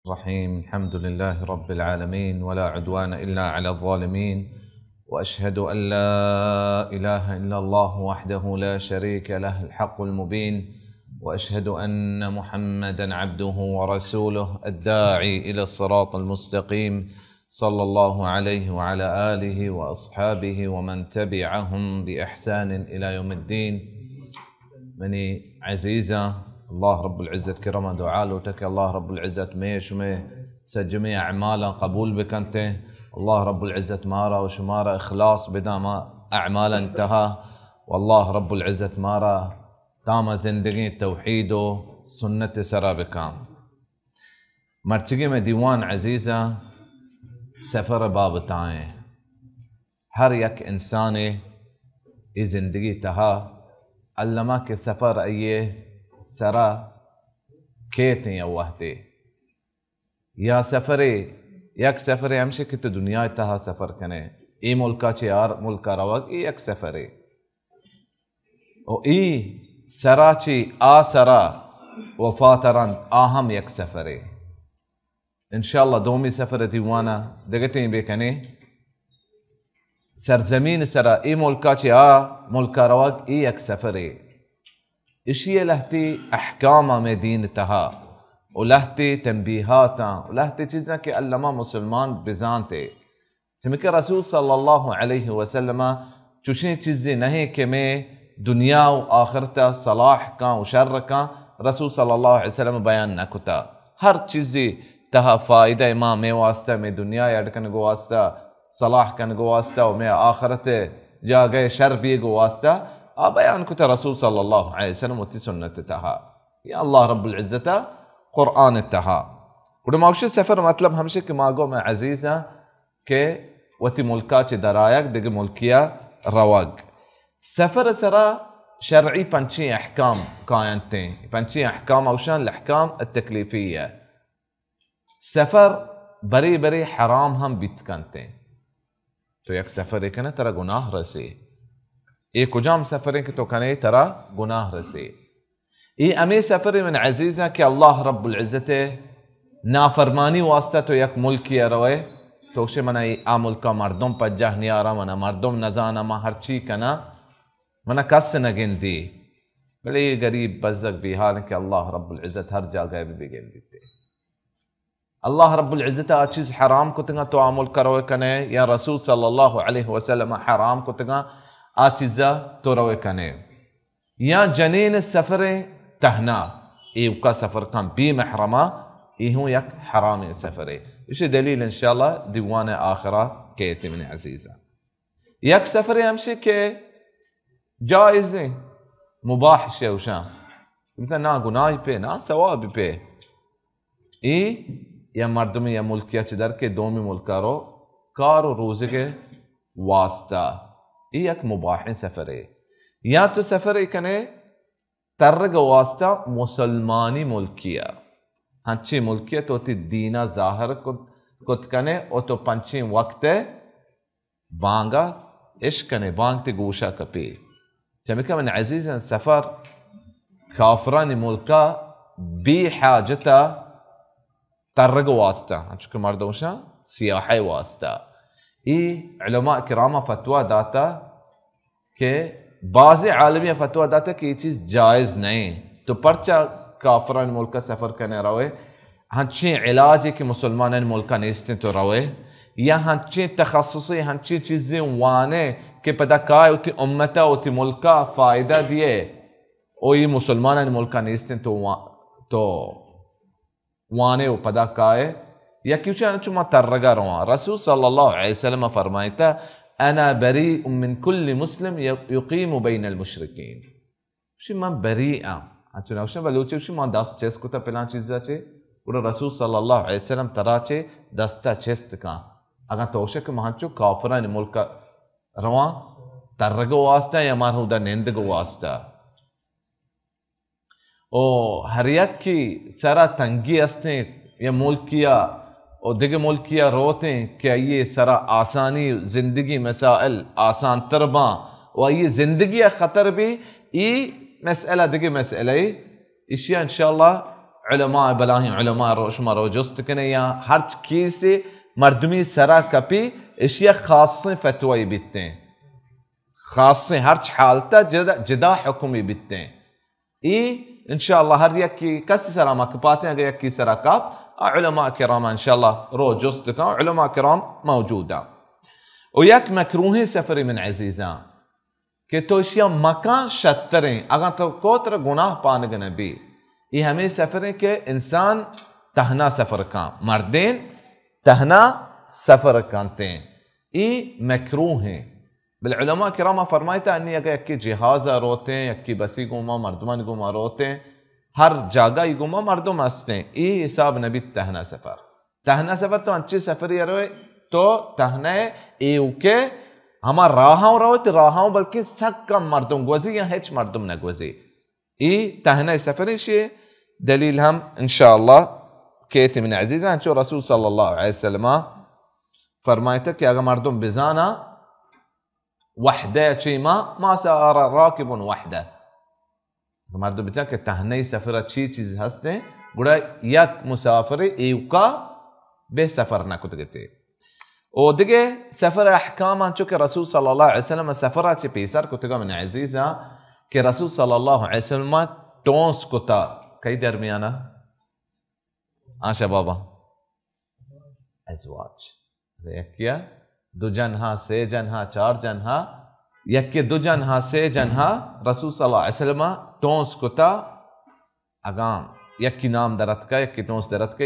الرحيم. الحمد لله رب العالمين، ولا عدوان إلا على الظالمين، وأشهد أن لا إله إلا الله وحده لا شريك له الحق المبين، وأشهد أن محمدا عبده ورسوله الداعي إلى الصراط المستقيم، صلى الله عليه وعلى آله وأصحابه ومن تبعهم بإحسان إلى يوم الدين. منی عزیزاں، اللہ رب العزت کرم ءَ دعا لوٹاں کہ اللہ رب العزت مئے شمئے سجمیں اعمالاں قبول بکنت۔ اللہ رب العزت مارا و شمارا اخلاص بداں ما اعمالاں تہا، و اللہ رب العزت مارا تاما زندگیں توحید و سنت سرا بکاں۔ مرچگی مئے دیوان عزیزاں سفر بابتائیں۔ ہر یک انسانے ای زندگی تہا الما کہ سفر آئیے سرا کیتیں یا وحدے یا سفرے، یک سفرے ہمشے کہ تو دنیا تہا سفر کنے، ای ملکا چے آر ملکا روگ، ای یک سفرے۔ و ای سرا چی آ سرا وفات رند، آ ہم یک سفرے۔ انشاءاللہ دومی سفر دیوانا دگٹیں بکنیں۔ سرزمین سرا ای ملکا چی آ ملکا روگ ای یک سفرے۔ اشی لہتی احکام ہمیں دین تہا و لہتی تنبیہاتاں و لہتی چیزاں کہ الما مسلمان بزانتے۔ چمیکہ رسول صلی اللہ علیہ وسلم چوشیں چیزے نہیں کہ میں دنیا و آخرت صلاح کاں و شر کاں، رسول صلی اللہ علیہ وسلم بیان نہ کتا۔ ہر چیزے تہا فائدہ ما میں واسطہ، میں دنیا اڈ کنگو واسطہ، صلاح کنگو واسطہ و میں آخرت جاگہ شر بیگو واسطہ آ بیان کتا رسول صلی اللہ علیہ وسلم وتی سنت تہا یا اللہ رب العزت قرآن تہا۔ گڑا ما گوشی سفر مطلب ہمشی کہ ما گو میں عزیزاں کہ وتی ملکا چہ درآیگ، دگہ ملکیا روگ۔ سفر سرا شرعی پنچیں احکام کاینتیں۔ پنچیں احکام اوشان الاحکام التکلیفیہ۔ سفر برے برے حرام ہم بیت کنتیں۔ تو یک سفرے کنے ترا گناہ رسے۔ اے کجام سفریں کہ تو کنے ترا گناہ رسے؟ اے ہمے سفر من عزیزاں کہ اللہ رب العزت نافرمانی واسطہ تو یک ملکی روئے، تو گوشے منا اے آ ملکا مردم پجاہ نیارا، منا مردم نزانا، ما ہرچی کنا منا کس نہ گندی، بلے اے غریب بزگ بیحال کہ اللہ رب العزت ہر جاگہ بھی بگندیتے۔ اللہ رب العزت آ چیز حرام کتگاں تو آ ملک روئے کنے، یا رسول صلی اللہ علیہ وسلم حرام کتگاں آ چیزا تو روئے کنے، یا جنین سفر تہنا ایوکا سفر کن بے محرما، اے ہوں یک حرام سفرے۔ اسی دلیل انشاءاللہ دیوان آخرا کیت من عزیزاں۔ یک سفرے ہمشی کہ جائزیں، مباح شے اوشاں۔ مثلاً نا گناہی پہ، نا ثوابی پہ۔ اے یا مردمی یا ملکیا چہ در کے دومی ملکا رو کار و روزگے واسطہ۔ اے یک مباحیں سفرے۔ یا تو سفرے کنے ترگ واسطہ مسلمانی ملکیا۔ ہنچیں ملکیا تو تی دینا ظاہر کت، کت کنے و تو پنچیں وقت بانگا اشکنے، بانگ تی گوشا کپی۔ چمیکہ من عزیزاں سفر کافرانی ملکا بے حاجتا ترگ واسطہ، انچو کہ مردم شاں سیاحہ واسطہ۔ ای علماء کراما فتویٰ داتا کہ بعض عالمی فتویٰ داتا کہ یہ چیز جائز نہیں۔ تو پرچا کافران ملکا سفر کنے روے؟ ہنچیں علاجے کہ مسلمانانی ملکا نیستیں تو روئے، یا ہنچیں تخصصے، ہنچیں چیزیں وانے کہ پدا کائے وتی امتا، وتی ملکا فائدہ دیئے، او یہ مسلمانانی ملکا نیستیں تو وا-، تو وانے و پدا کائے، یا کیوچے انچو ما ترگا رواں۔ رسول صلی اللہ علیہ وسلم فرمائیتا، انا بریء من کل مسلم یقیم بین المشرکین۔ گوشی، من بری آں۔ انچو نہ گوشن، بلوچی گوشی، من دست چست کتا پلان چیزا چے۔ گڑا رسول صلی اللہ علیہ وسلم ترا چے دستا چست کن۔ اگاں تو گوشے کہ من ہنچو کافرانی ملکا رواں ترگ واسطہ یا من ہمودا نندگ واسطہ۔ او ہر یکی سرا تنگی استیں یا ملکیا و دگہ ملکیا روتیں کہ آئی سرا آسانی زندگی مسائل آسان تر باں و آئی زندگی خطر بی، ای مسئلہ دگہ مسئلہ ای، اشیا انشاءاللہ علماء، بلاہیں علماء رو، شما رو جست کنے یا ہرچ کیسے مردمی سرا کپی، اشیا خاصیں فتوی بیتیں، خاصیں ہرچ حالتا جدا، جدا حکمی بیتیں۔ ای انشاءاللہ ہر یکی کسی سرا ما کپاتیں، اگر یکی سرا کپ، آ علماء کرام انشاءاللہ رو جست کن، علماء کرام موجودا۔ و یک مکروہیں سفری من عزیزاں کہ تو اشیا مکان شتریں، اگاں تو کوتر گناہ پانگ نبی۔ ای ہمیں سفریں کہ انسان تہنا سفر کن، مردین تہنا سفر کنتیں، ای مکروہیں۔ بل علماء کرام فرمائتا، انی اگہ یکی جہازا روتیں، یکی بسی گوما، مردمان گوما روتیں، ہر جاگہ ای گوما مردم ہستیں، ای حساب نبی تہنا سفر۔ تہنا سفر تو انچی سفری روئے، تو تہنا ایوکے ہما راہاں روئے، تی راہاں بلکہ سک کم مردم گوزی یا ہچ مردم نگوزی۔ ای تہنا سفر ایشی دلیل ہم انشاءاللہ کیت من عزیزاں، چو رسول صلی اللہ علیہ وسلم فرمائتا کہ اگر مردم بزانا وحدہ چی ما، ما سار راکب وحدہ۔ مردم بچار کہ تہنئی سفر چی چیز ہستیں، گڑا یک مسافر ایوکا بے سفر نہ کتگتے۔ او دگہ سفر احکام انچو کہ رسول صلی اللہ علیہ وسلم سفر چی پیسر کتگا من عزیزاں کہ رسول صلی اللہ علیہ وسلم ٹونس کتا کئی درمیانا؟ آ شبابا ازواج۔ یکیا دو جنہا، سے جنہا، چار جنہا، یکی دو جنہا، سے جنہا، رسول صلی اللہ علیہ وسلم ٹونس کتا، اگاں یکی نام درتکا، یکی ٹونس درتکا،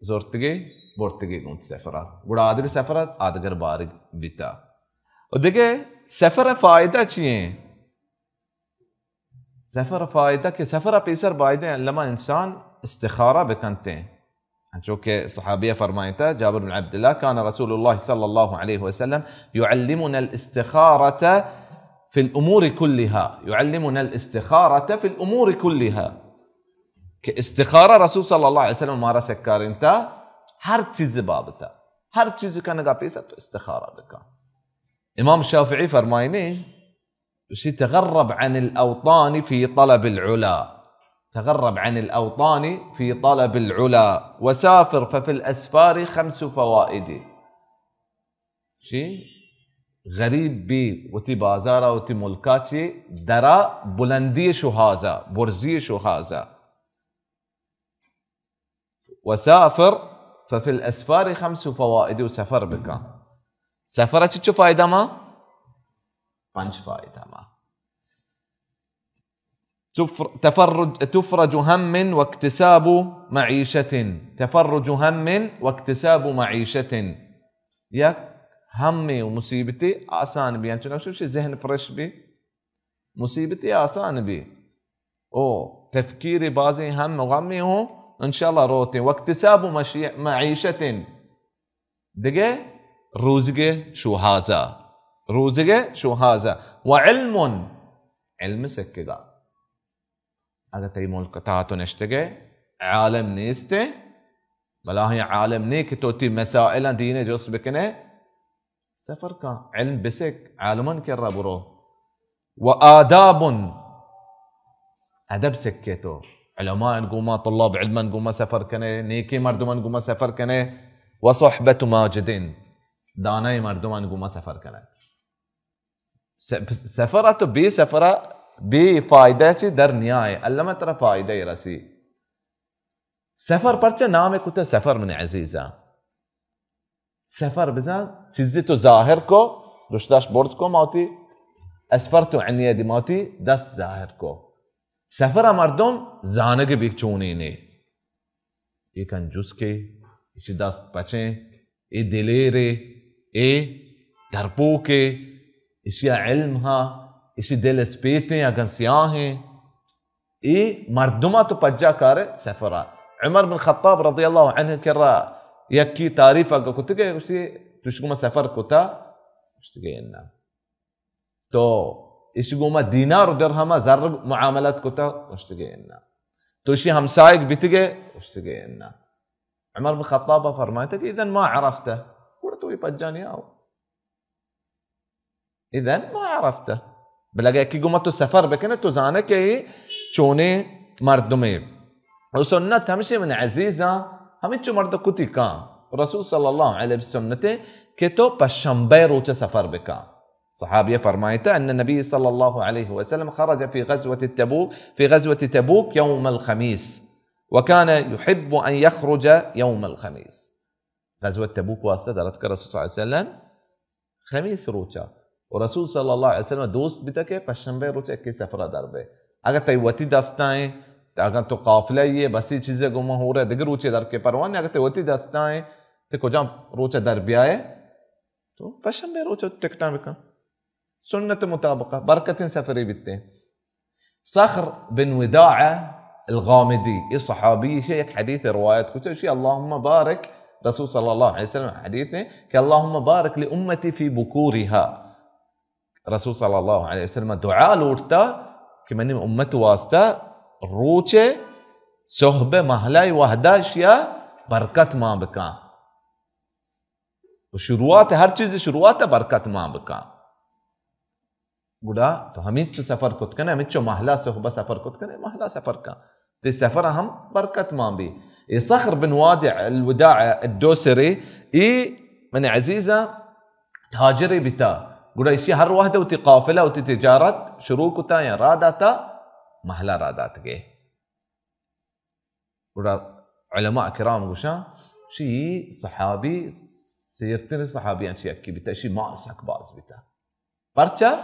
زورتگی، برتگی گونت سفرا۔ گڑا آدگر سفرا، آدگر بارگ بیتا۔ و دگہ سفر فائدہ چی ہیں؟ سفر فائدہ کہ سفر پیسر بایدیں علما انسان استخارہ بکنتیں۔ انچو کہ صحابیہ فرمائتا، جابر بن عبداللہ، كان رسول الله صلى الله عليه وسلم يعلمنا الاستخارة في الأمور كلها، يعلمنا الاستخارة في الأمور كلها۔ کہ استخارہ رسول صلی اللہ علیہ وسلم مارا سکارینتا ہر چیز بابتا، ہر چیز کنگا پیسر تو استخارہ بکن۔ امام شافعی فرمائنے، گوشی، تغرب عن الأوطان في طلب العلا. تغرب عن الأوطان في طلب العلا وسافر ففي الأسفار خمس فوائد. چی؟ غریب بی، وتی بازارا، وتی ملکا چی درا، بلندی شوہازا، برزی شوہازا۔ وسافر ففي الأسفار خمس فوائد، و سفر بکن۔ سفر چچو فائدہ ما؟ پنچ فائدہ ما۔ تفر-، تفرج، تفرج هم واكتساب معيشة۔ تفرج هم واكتساب معيشة۔ یک ہمے و مصیبتے آسان بی، انچو نوشی ذہن فرش بی۔ مصیبتے آسان بی۔ او تفکیر بازیں ہم و غمے ہوں، انشاءاللہ روتیں۔ واکتساب مشی-، معیشت، دگہ روزگے شوہازا۔ روزگے شوہازا۔ و علم، علم سکگا۔ اگہ تئی ملک تہا تو نشتگے، عالم نیستے، بلاہیں عالم نے کہ تو تی مسائلاں دین جست بکنے، سفر کن، علم بسک، عالمان کرا برو۔ و آداب، ادب سکے تو، علماء گوما، طلاب علمان گوما سفر کنے، نیکیں مردمان گوما سفر کنے، و صحبت ماجد، دانای مردمان گوما سفر کنے۔ س-، سفر تو بے سفر، بے فائدہ چی در نیائے، علما ترا فائدہ رسی۔ سفر پرچہ نام کتے سفر من عزیزاں؟ سفر بزاں چیزے تو ظاہر کو، دشتاش برز کو، ما وتی اسفر تو عنیہ دی، ما وتی دست ظاہر کو۔ سفر مردم زانگ بی چونینے۔ اے کنجوسکے، اشی دست پچیں، اے دلیرے، اے ڈرپوکے، اشی علم ہا، اشی دل اسپیتیں اگن سیاہیں۔ اے مردما تو پجا کارے سفرا۔ عمر بن خطاب رضی اللہ عنہ کرا یکی تعریف اگا کتگے، گوشتی، تو شگما سفر کتا؟ گوشتگے انا۔ تو اشی گوما دینار و درہما زر معاملات کتا؟ گوشتگے انا۔ تو اشی ہمسائگ بیتگے؟ گوشتگے انا۔ عمر بن خطاب فرمائتا کہ اذن ما عرفته، گڑا تو اے پجا نیا ہو۔ اذن ما عرفته۔ بلے اگہ یکی گوما تو سفر بکنے، تو زانے کہ اے چونیں مردمے۔ و سنت ہمشی من عزیزاں، ہمینچو مرد کتی کاں۔ رسول صلی اللہ علیہ وسلم سنتے کہ تو پشنبہ روچ سفر بکاں۔ صحابی فرمائتا ان النبی صلی اللہ علیہ وسلم خرج فی غزوة تبوک، فی غزوة تبوک یوم الخمیس، وکان یحب ان یخرج یوم الخمیس۔ غزوہ تبوک واسطہ درت کر رسول صلی اللہ علیہ وسلم خمیس روچا۔ و رسول صلی اللہ علیہ وسلم دوست بیتا کہ پشنبہ روچا کہ سفرہ در بے۔ اگر تئی وتی دستائیں، اگر تو قافلہ یہ بسی چیزیں گما ہو رہے، دگر روچے در کے پروانے، اگر تئی وتی دستائیں، تے کجام روچا در بیائے، تو پشنبہ روچا ٹکٹاں بکن۔ سنت مطابقہ برکتیں سفرے بیتے۔ صخر بن وداعہ الغامدی، یہ صحابی، ایشی یک حدیث روایت کتا، ایشی اللہم بارک، رسول صلی اللہ علیہ وسلم حدیث ہے کہ اللہم بارک لامتی فی بکورها۔ رسول صلی اللہ علیہ وسلم دعا لوٹتا کہ منی امت واسطہ روچ صحب محلہ وحدہ اشیا برکت مان بکاں۔ و شروعات، ہر چیز شروعات برکت مان بکاں۔ گڑا تو ہمینچو سفر کت کنے، ہمینچو محلہ صحبہ سفر کت کنے، محلہ سفر کن۔ تے سفر ہم برکت مان بی۔ اے صخر بن وادع الوداع الدوسری، ای من عزیزاں تاجرے بیتا۔ گڑا ایشی ہر وحدہ وتی قافلہ، وتی تجارت شروع کتا یا راہ داتا، محلہ راہ داتگے۔ گڑا علماء کرام گوشاں، شی صحابی سیرتر صحابیاں چی یکی بیتا، شی مال سک باز بیتا۔ پرچا؟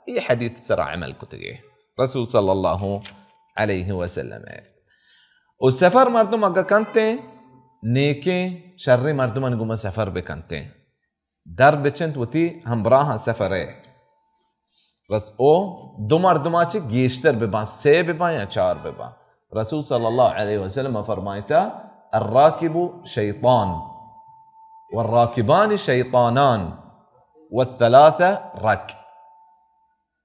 ای حدیث سرا عمل کتگے رسول صلی اللہ علیہ وسلم ہے۔ و سفر مردم اگا کنتے، نیکیں شریں مردمان گما سفر بکنتے۔ در بچنت وتی ہمراہاں سفرے۔ رس او دو مردما چہ گیشتر بباں، سے بباں یا چار بباں۔ رسول صلی اللہ علیہ وسلم فرمائتا، الراکب شیطان والراکبان شیطانان والثلاثہ رک۔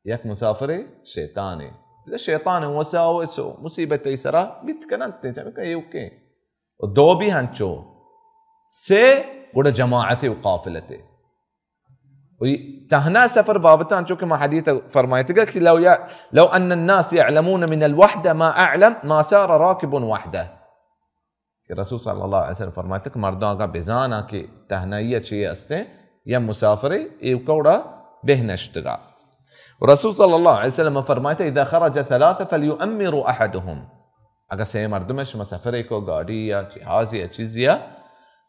یک مسافرے شیطانے۔ شیطان وساوس و مصیبت ای سرا بیت کننت، چمکہ ایوکیں۔ و دو بھی ہنچو۔ سے گڑا جماعت و قافلتے۔ و تہنا سفر بابت انچو کہ ما حدیث فرمائتگا کہ لو یا-، لو ان الناس یعلمون من الوحدہ ما اعلم ما سار راکب وحدہ۔ کہ رسول صلی اللہ علیہ وسلم فرمائتگ کہ مردم اگاں بزاناں کہ تہنائی چی استیں یا مسافرے ایوکا وڑا بہ نشتگا۔ و رسول صلی اللہ علیہ وسلم فرمائتگ، اذا خرج ثلاثہ فلیؤمر احدهم۔ اگاں سے مردم شما سفرے کو گاڑی یا جہازے یا چیزے یا،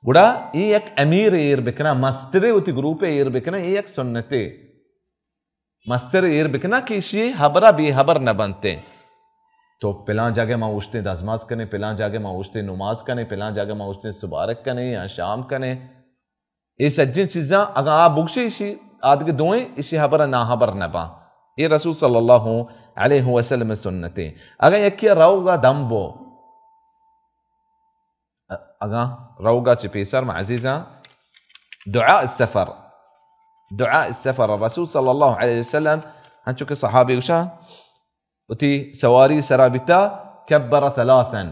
گڑا ای یک امیر ایر بکنا، مسترے وتی گروپ ایر بکنا، ای یک سنتے۔ مستر ایر بکنا کہ ایشی ہبرا بے ہبر نہ بنتے۔ تو پلان جاگہ ما اوشتے دزماز کنے، پلان جاگہ ما اوشتے نماز کنے، پلان جاگہ ما اوشتے سبارک کنے یا شام کنے۔ اے سجیں چیزاں اگاں آ بگشی ایشی آدگہ دوئیں ایشی ہبرا ناہبر نہ باں۔ اے رسول صلی اللہ علیہ وسلم سنتے۔ اگاں یکی روگا دم بو، اگاں روگا چہ پیسر، ما عزیزاں، دعاء السفر، دعاء السفر، رسول صلی اللہ علیہ وسلم، ہنچو کہ صحابی گوشاں، وتی سواری سرا بیتا، کبر ثلاثا،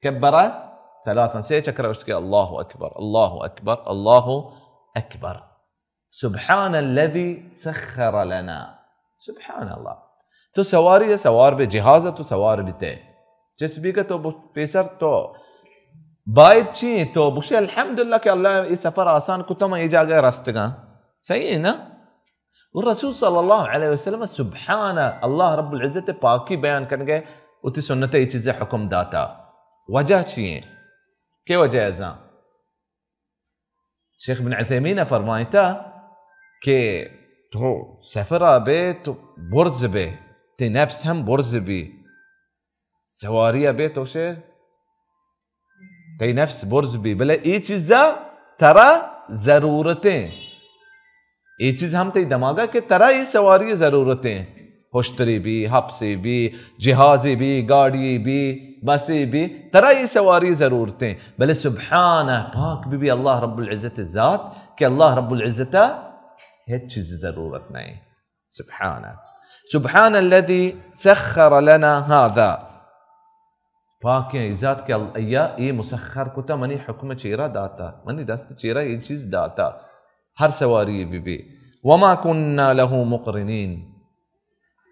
کبر ثلاثا، سے چکر اشت کہ اللہ اکبر، اللہ اکبر، اللہ اکبر۔ سبحان الذي سخر لنا۔ سبحان اللہ۔ تو سواری ہے، سوار بے، جہاز ہے، تو سوار بیتے۔ چس بھی کہ تو ب-، پیسر تو باید چی تو بخشے الحمدللہ کہ اللہ یہ سفر آسان کتا، من یہ جاگہ رستگاں۔ صحیح ہے نا؟ اور رسول صلی اللہ علیہ وسلم سبحان اللہ رب العزت پاکی بیان کرنے گئے، اتی سنت یہ چیزیں حکم داتا۔ وجہ چی ہیں؟ کیا وجہ ہے ازاں؟ شیخ ابن عثیمین فرمائتا کہ تو سفر بے تو برز بے، تی نفس ہم برز بی۔ سواری بے تو شے، تی نفس برز بی، بلے ای چیزا ترا ضرورتیں۔ اے چیز ہم تئی دماغا کہ ترا اے سواری ضرورتیں، ہشتری بی، ہپسے بی، جہازے بی، گاڑی بی، بسے بی، ترا اے سواری ضرورتیں۔ بلے سبحانہ، پاک بی بی اللہ رب العزت ذات کہ اللہ رب العزت ہچ چیز ضرورت نہیں۔ سبحانہ۔ سبحان الذي سخر لنا هذا۔ پاکیں ای ذات کہ ال-، ایا اے مسخر کتا، منی حکم چیرا داتا، منی دست چیرا اے چیز داتا، ہر سواری بی بی۔ وما كنا له مقرنين۔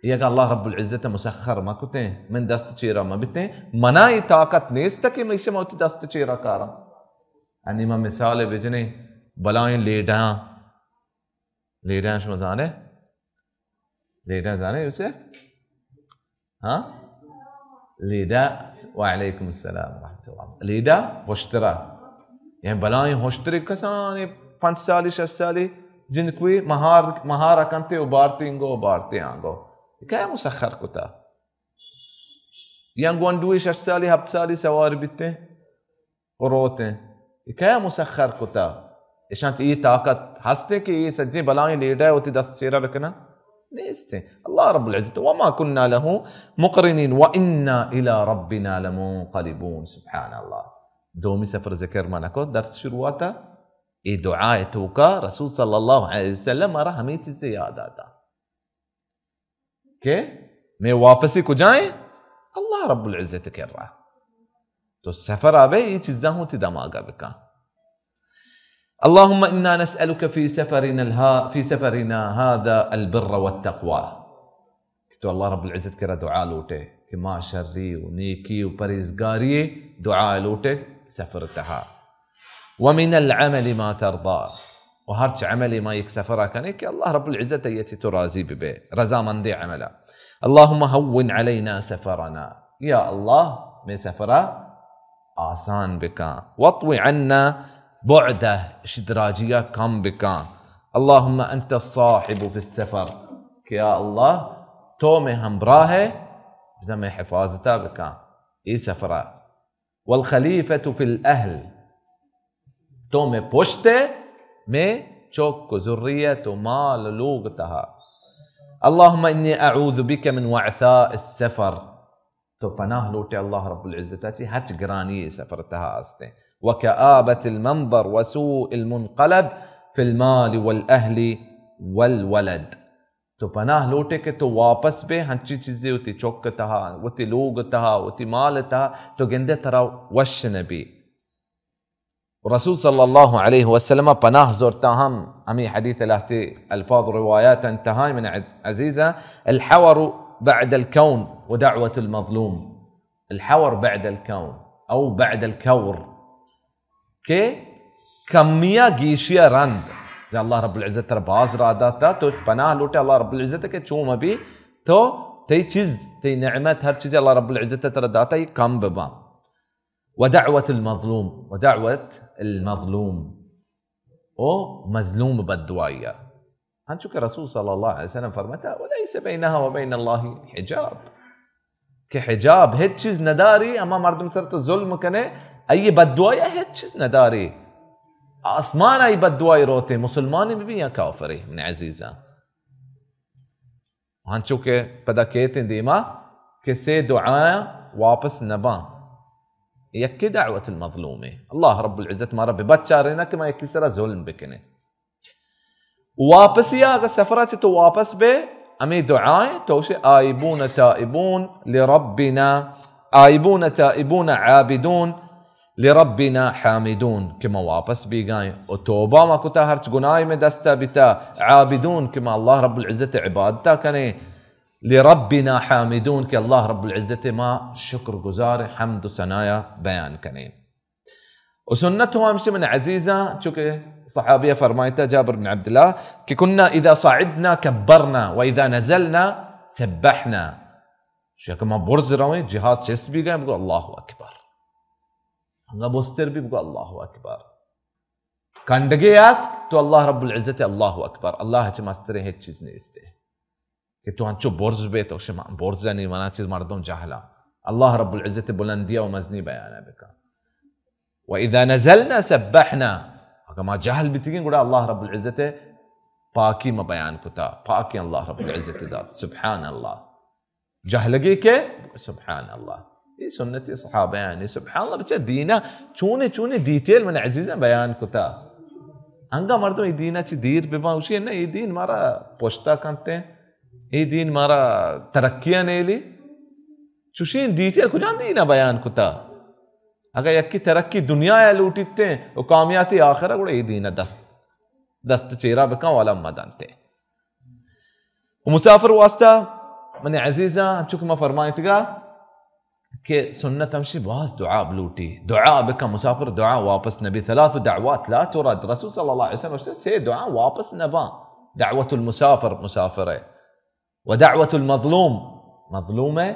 اے اگاں اللہ رب العزت ءَ مسخر مہ کتیں، من دست چیرا مہ بیتیں، منا اے طاقت نیست کہ من ایشی ما وتی دست چیرا کاراں۔ انی ما مثال بجنیں، بلائیں لیڈاں، لیڈاں شما زانے؟ لیڈاں زانے یوسف؟ ہاں؟ لیڈا، وعلیکم السلام ورحمۃ اللہ۔ لیڈا ہشترا، یعنی بلائیں ہشترے کسانے پنچ سالی، شش سالی جنکوی مہار، مہار کنتے و بارتے انگو و بارتے آنگو۔ کیا مسخر کتا؟ یا گونڈوی شش سالی، ہپت سالی سوار بیتے و روتیں۔ اے کیا مسخر کتا؟ اشاں چہ اے طاقت ہستیں کہ اے سجیں بلائیں لیڈا وتی دست چیرا بکناں؟ نیستیں۔ اللہ رب العزت، وما كنا له مقرنين وإنا إلى ربنا لمنقلبون۔ سبحان اللہ۔ دومی سفر ذکر ما نکو درس شروعاتا۔ اے دعا توکا رسول صلی اللہ علیہ وسلم مارا ہمیں چیزیں یاد آتا۔ کہ میں واپسی کجائیں؟ اللہ رب العزت کرا۔ تو سفر آبے، اے چیزاں ہوں تی دماغا بکن۔ اللهم إنا نسألك في سفرنا الها-، في سفرنا هذا البر والتقوى۔ کہ تو اللہ رب العزت کرا دعا لوٹے کہ ما شری و نیکی و پرہیزگاری دعا لوٹے سفر تہا۔ ومن العمل ما ترضى، و ہرچ عملے ما یک سفرا کنے کہ اللہ رب العزت ایتی تو راضی ببے، رضامند عملا۔ اللهم هون علينا سفرنا، یا اللہ میں سفرا آسان بکن۔ واطو عنا بعده، اش دراجیا کم بکن۔ اللهم انت الصاحب في السفر، کہ یا اللہ تو میں ہمراہ ہے، بزاں میں حفاظتا بکن اے سفرا۔ والخليفة في الأهل، تو میں پشت ہے، میں چوک و ذریت و مال و لوگ تہا۔ اللهم إني أعوذ بك من وعثاء السفر، تو پناہ لوٹے اللہ رب العزت چی ہرچ گرانی سفر تہا ہستیں۔ وكآبة المنظر وسوء المنقلب في المال والأهل والولد۔ تو پناہ لوٹے کہ تو واپس بے ہنچی چیزے وتی چک تہا، وتی لوگ تہا، وتی مال تہا، تو گندے ترا وش نبی۔ رسول صلی اللہ علیہ وسلم پناہ زرتا ہم، ہمیں حدیث لہتے الفاظ روایات انتہائی من عز-، عزیزا، الحور بعد الكون ودعوة المظلوم۔ الحور بعد الكون او بعد الكور، کہ کمیا گیشیا رند، زی اللہ رب العزت ترا باز را داتا، تو پناہ لوٹے اللہ رب العزت کہ چون مبی، تو تئی چیز، تئی نعمت، ہر چیز اللہ رب العزت ترا داتا، یہ کم ببا۔ ودعوة المظلوم، ودعوة المظلوم، او مظلوم بددعائی۔ ہنچو کہ رسول صلی اللہ علیہ وسلم فرماتا، وليس بينها وبين الله حجاب، کہ حجاب ہچ چیز نداری، اما مردم سر تو ظلم کنے، ای بددعائی ہچ چیز نداری۔ آسمان ای بددعائی روتے، مسلمانی ببی یا کافری، من عزیزاں۔ ہنچو کہ پدا کیتیں دیما کہ سے دعا واپس نباں۔ یکی دعوت المظلوم ہے۔ اللہ رب العزت مارا ببچارے نہ کہ ما یکی سرا ظلم بکنے۔ واپسی آ اگر سفرا چہ تو واپس بے، ہمیں دعائیں تو شے آئبون تائبون لربنا، آئبون تائبون عابدون لربنا حامدون، کہ ما واپس بیگائیں و توبہ ما کتا، ہرچ گناہ میں دستا بیتا، عابدون، کہ ما اللہ رب العزت عبادتا کنے، لربنا حامدون، کہ اللہ رب العزت ما شکر گزار، حمد و ثنایا بیان کنے۔ و سنت ہوا ہمشی من عزیزاں، چونکہ صحابیہ فرمائتا جابر بن عبداللہ کہ كنا إذا صعدنا كبرنا وإذا نزلنا سبحنا۔ شو کہ ما برز رویں، جہاد چست بیگائیں، بگو اللہ اکبر۔ انگا بستر بی، بگو اللہ اکبر۔ کنڈگے آت تو اللہ رب العزت اللہ اکبر، اللہ چہ مستریں ہچ چیز نیستے۔ کہ تو انچو برز بے تو شما برز نی منا چیز مردم جہلا۔ اللہ رب العزت بلندیا و مزنی بیان بکا۔ و اذا نزلنا سبحنا، اگر ما جہل بیتگیں گڑا اللہ رب العزت پاکی ما بیان کتا، پاکی اللہ رب العزت ذات، سبحان اللہ۔ جہلگی کہ سبحان اللہ۔ یہ سنت صحابہ یعنی سبحان اللہ، بچہ دینا چونے چونے ڈیٹیل من عزیزاں بیان کتا۔ انگا مردم یہ دینا چی دیر ببان، اسی نہ یہ دین مارا پشتا کنتے، یہ دین مارا ترقیہ نیلی۔ چوشین ڈیٹیل کجان دینا بیان کتا؟ اگر یکی ترقی دنیا یا لوٹیتے و کامیاتی آخرہ، گڑا یہ دینا دست، دست چیرا بکن والا مدنتے۔ و مسافر واسطہ منی عزیزاں، انچو کہ ما فرمائتگا کہ سنت ہمشی، باز دعا بلوٹی، دعا بکن، مسافر دعا واپس نبی، ثلاث دعوات لا ترد۔ رسول صلی اللہ علیہ وسلم گوشتے، سے دعا واپس نباں۔ دعوت المسافر، مسافر ہے، و دعوت المظلوم، مظلوم ہے،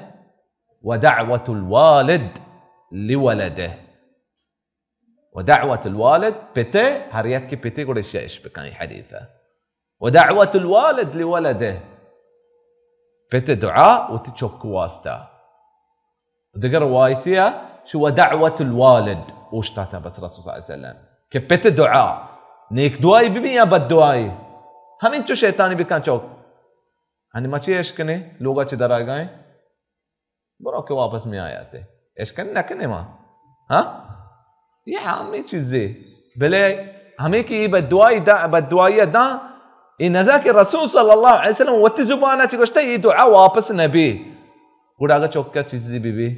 و دعوت الوالد لولده، و دعوت الوالد، پتے، ہر یکی پتے گڑا شش بکن، حدیث ہے۔ و دعوت الوالد لولده، پتے دعا وتی چک واسطہ۔ دگہ روایتی ہے، شو و دعوت الوالد، اوشتاتا بس رسول صلی اللہ علیہ وسلم کہ پتے دعا، نیک دعائی ببی یا بد دعائی، ہمینچو شیطانی بکن چک۔ ہنی ما چی اشکنے؟ لوگا چی درائگائیں؟ برو کہ واپس میں آیاتے۔ اشکن نہ کنے ما۔ ہاں؟ یہ ہمیں چیزے۔ بلے ہمیں کہ یہ بددعائی دا، بددعائی دا، یہ نزا کہ رسول صلی اللہ علیہ وسلم وتی زبان چی گوشتا، یہ دعا واپس نبی۔ گڑا اگا چوکا چیزی بی بی،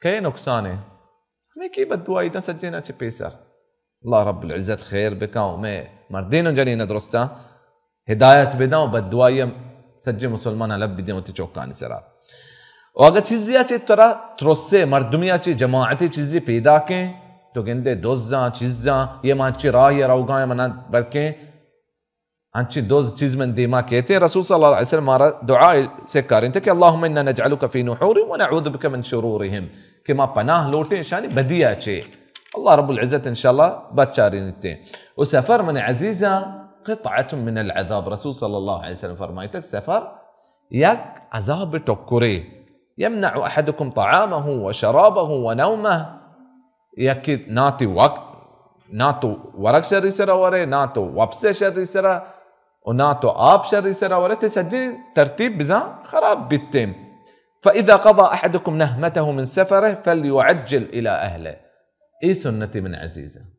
کئے نقصان ہے؟ ہمیں کہ بددعائی دا سجینا چی پیسر۔ اللہ رب العزت خیر بکا و میں مردین و جنین درستا ہدایت بداں و بددعائی ہم سجے مسلمان لب بدیں وتی چوکانی سرا۔ و اگہ چیزی چی ترا ترسے، مردمی چی، جماعتی چیزی پیدا کیں، تو گندے دزاں، چیزاں، یہ من چی راہی روگاں، من بلکیں انچی دز چیز من دیما کیتے۔ رسول صلی اللہ علیہ وسلم مارا دعا سکارین تے کہ اللهم انا نجعلك في نحورهم ونعوذ بك من شرورهم، کہ ما پناہ لوٹیں شانی بدیا چے۔ اللہ رب العزت انشاءاللہ بچارینتے۔ و سفر من عزیزاں قطعة من العذاب۔ رسول صلی اللہ علیہ وسلم فرمائیتگ، سفر یک عذاب ٹکرے۔ يمنع أحدكم طعامه وشرابه ونومه۔ یکی ناتی وقت، ناتو ورگ شری سرا ورے، ناتو وپس شری سرا، و ناتو آپ شری سرا ورے، تے سجی ترتیب بزاں خراب بیتیں۔ فإذا قضى أحدكم نهمته من سفره فليعجل إلى أهله۔ اے سنتی من عزیزاں۔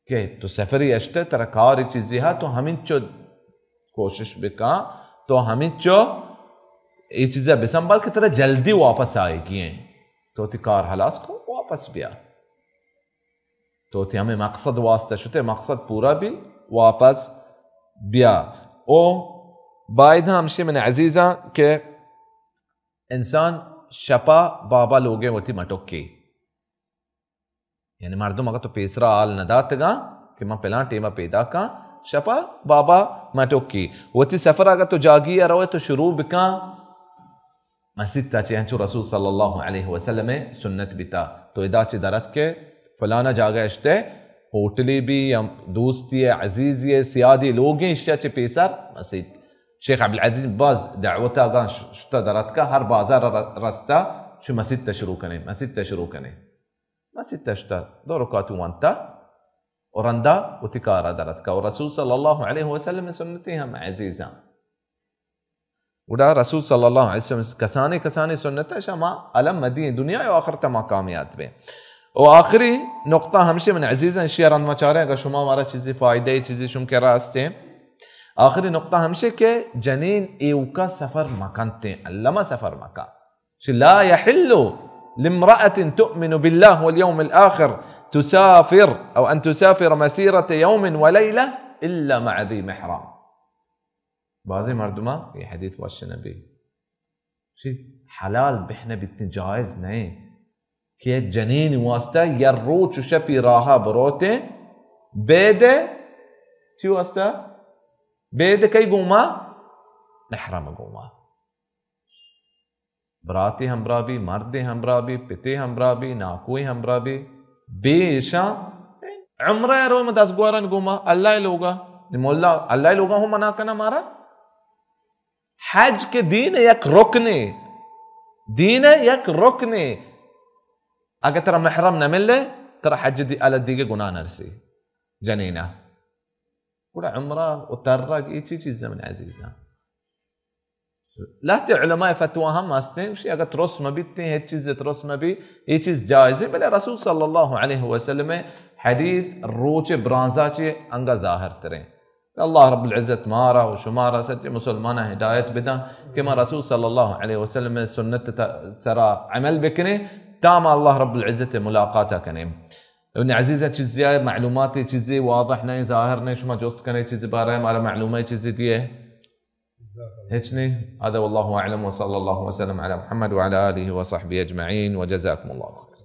کہ تو سفری اشتے، ترا کاری چیزی ہا، تو ہمینچو کوشش بکا، تو ہمینچو اے چیزا بسنبھال کہ ترا جلدی واپس آئیگی ہیں۔ تو تی کار ہلاس کو، واپس بیا۔ تو تی ہمیں مقصد واسطہ شتے، مقصد پورا بی، واپس بیا۔ او باید ہمشی من عزیزاں کہ انسان شپا بابا لوگے وتی مٹکی یعنی مردم اگاں تو پیسرا حال نہ داتگاں کہ من پلان ٹیما پیداکاں، شپا بابا مٹکی۔ وتی سفر اگاں تو جاگی ء روئے تو شروع بکاں مسیت ء چہ، انچو رسول صلی اللہ علیہ وسلم ء سنت بیتا۔ تو ادا چہ درت کہ فلانا جاگہ اشتے، ہوٹلی بی یا دوستی ء عزیزی ء سیادی لوگیں، اشیا چہ پیسر مسیت۔ شیخ عبدالعزیز باز دعوت اگاں ش-، شتا درت کا ہر بازار ر-، رستا چہ مسیت ء شروع کنے، مسیت ء شروع کنے۔ مسیت ء شتا، دو رکعت وانتا و رندا وتی کارا درتکا۔ و رسول صلی اللہ علیہ وسلم سنتی ہم عزیزاں۔ گڑا رسول صلی اللہ علیہ وسلم کسانی کسانی سنت ہے، شما علم مدی، دنیا و آخرت ما کامیاب بے۔ و آخری نقطہ ہمشی من عزیزاں، اشیا رند ما چاریں، اگر شما مارا چیزی فائدہ، چیزی شم کے راستے۔ آخری نقطہ ہمشی کہ جنین ایوکا سفر مکنتیں، علما سفر مکن۔ لا يحل لامرأة تؤمن بالله واليوم الآخر تسافر أو أن تسافر مسيرة يوم وليلة إلا مع ذي محرم۔ بعضی مردماں یہ حدیث وش نبی، چی حلال بہ نبیتیں، جائز نہیں کہ یک جنین واسطہ یا روچ و شپی راہا بروتیں، بیدے چی واسطہ؟ بیدے کئی گوما؟ محرم گوما۔ براتے ہمراہ بی، مردے ہمراہ بی، پتے ہمراہ بی، ناکوئے ہمراہ بی، بے اشاں عمرہ ء روئے ما دزگواران گوما اللہ ء لوگا۔ نی مولا اللہ ء لوگا ہوں منع کنا مارا۔ حج کہ دین ء یک رکنے، دین ء یک رکنے۔ اگہ ترا محرم نہ ملے، ترا حج دی الگ دیگہ گناہ نرسی جنینا۔ گڑا عمرہ و ترگ، اے چی چیز من عزیزاں؟ لہتے علماء فتویٰ ہم ہستیں، گوشی اگر ترس مبیتیں، ہچ چیز ترس مبی، اے چیز جائزیں، بلے رسول صلی اللہ علیہ وسلم حدیث روچ برانزا چے انگا ظاہر تریں۔ اللہ رب العزت مارا و شمارا سچے مسلماناں ہدایت بداں کہ ما رسول صلی اللہ علیہ وسلم سنت تا-، سرا عمل بکنیں، تا ما اللہ رب العزت ملاقاتا کنیں۔ ابن عزیز، چیزی آئے معلومات، چیزی واضح نہیں، ظاہر نہیں، شما جست کنے، چیزی بارے مارا معلومات، چیزی دیے۔ ہچ نہیں۔ هذا والله أعلم، وصلى الله وسلم على محمد وعلى آله وصحبه أجمعين، وجزاكم الله خيرا۔